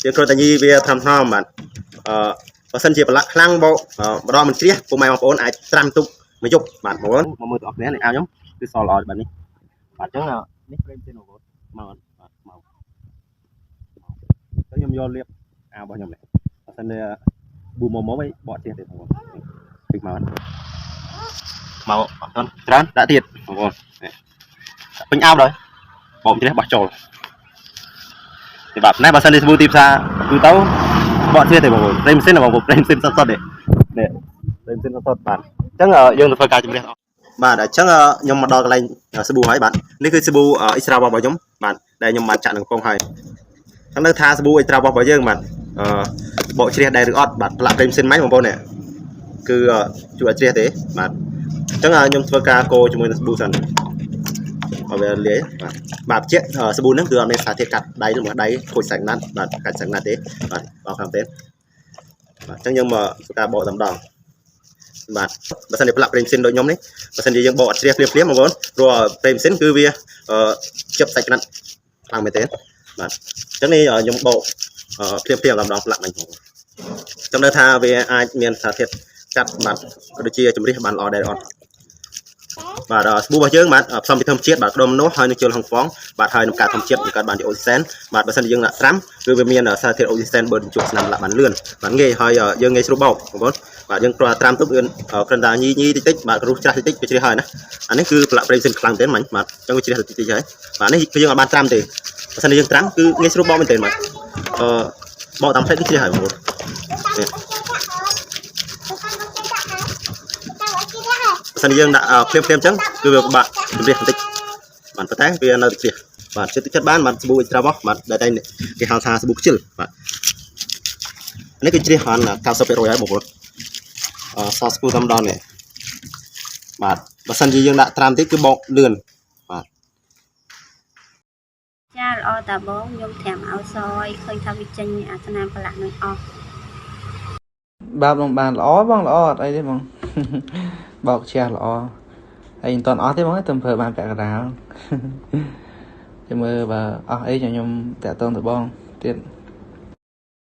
យើងគ្រាន់តែញីវាថ្នាំថ្នមបាទអឺបើសិនជាប្រឡាក់ខ្លាំងបោកម្ដងមិនជ្រះពុកម៉ែបងប្អូនអាចត្រាំទុកមួយយប់បាទបងប្អូនមកមើលទាំងអស់គ្នានេះអាវខ្ញុំគឺសល្អបែបនេះបាទអញ្ចឹងនេះប្រេមទេបងប្អូនមកបាទមកទៅខ្ញុំយកលាបអាវរបស់ខ្ញុំនេះបើសិនជាប៊ូមកមកឯងបកជ្រះទេបងប្អូនពីមកមកអត់ច្រើនដាក់ទៀតបងប្អូនពេញអាវដល់បកជ្រះបោះចូលនេះបាទណែបើសិនជាសាប៊ូទីផ្សារទូទៅបកជ្រះទេបងប្អូនប្រេមសិនបងប្អូនប្រេមសិនសុទ្ធៗនេះនេះប្រេមសិនសុទ្ធៗបាទអញ្ចឹងយើងទៅធ្វើការជំរះបាទអញ្ចឹងខ្ញុំមកដល់កន្លែងសាប៊ូហើយបាទនេះគឺសាប៊ូអ៊ីស្រាវរបស់ខ្ញុំបាទដែលខ្ញុំបានចាក់នឹងកំប៉ុងហើយខាងនៅថាសាប៊ូអ៊ីស្រាវរបស់យើងបាទអឺបកជ្រះដែរឬអត់បាទផ្លាក់ប្រេមសិនម៉េចបងប្អូននេះគឺជួយអត់ជ្រះទេបាទអញ្ចឹងខ្ញុំធ្វើការកូរជាមួយនឹងសាប៊ូសិនឲ្យវាលាយបាទបាទជាសាប៊ូហ្នឹងគឺអត់មានសារធាតុកាត់ដៃឬមកដៃខូចសាច់ណាត់បាទកាច់សាច់ណាត់ទេបាទបោកខាងទេបាទអញ្ចឹងយើងមកធ្វើការបកតែម្ដងបាទបើសិនជាផ្លាក់ប្រេងផ្សិនដូចខ្ញុំនេះបើសិនជាយើងបកអត់ជ្រះភ្លាមភ្លាមបងប្អូនព្រោះប្រេងផ្សិនគឺវាជិបសាច់ណាត់ខ្លាំងមែនទេបាទអញ្ចឹងនេះខ្ញុំបកភ្លាមភ្លាមតែម្ដងផ្លាក់មិញបងចាំនៅថាវាអាចមានសារធាតុកាត់បាទក៏ដូចជាជំរះបានល្អដែរអត់បាទស្ប៊ូរបស់យើងបាទផ្សំពីធម្មជាតិបាទក្តុំនោះហើយនឹងជលហុងហ្វងបាទហើយនឹងការធម្មជាតិបង្កើតបានជាអូស៊ីសែនបាទបើសិនជាយើងដាក់ត្រាំគឺវាមានសារធាតុអូស៊ីសែនបើជួបស្នាមលាក់បានលឿនបាទងាយហើយយើងងាយស្រួលបោកបងប្អូនបាទយើងគ្រាន់ត្រាំទុកវាគ្រាន់តែញីញីតិចតិចបាទរុះច្រាស់តិចតិចវាជ្រះហើយណាអានេះគឺប្រឡាក់ប្រេងសិនខ្លាំងទេមិញបាទអញ្ចឹងវាជ្រះតិចតិចហើយបាទនេះគឺយើងអត់បានត្រាំទេបើសិនជាយើងត្រាំគឺងាយស្រួលបោកមែនទេបាទអឺបោកតាមផ្លេតគឺជ្រះហើយបងប្អូននេះបើសិនជាយើងដាក់ភ្លាមភ្លាមអញ្ចឹងគឺវាពិបាកជំរះបន្តិចបាទប៉ុន្តែវានៅតែជ្រះបាទចិត្តចិត្តបានបាទសាប៊ូអ៊ីត្រារបស់បាទដែលតែគេហៅថាសាប៊ូខ្ជិលបាទនេះគឺជ្រះបាន90%ហើយបងប្អូនអឺសស្គូតាមដងនេះបាទបើសិនជាយើងដាក់ត្រាំតិចគឺបោកលឿនបាទ ចាល្អតាបងខ្ញុំត្រាំឲ្យសយឃើញថាវាចេញអាស្នាមប្រឡាក់នឹងអស់ បាទបងបានល្អបងល្អអត់អីទេបង បោកជះល្អហើយមិនតាន់អស់ទេបងតែប្រើបានពាក់កណ្ដាល ចាំមើលបើអស់អីខ្ញុំតាក់ទងទៅបងទៀត។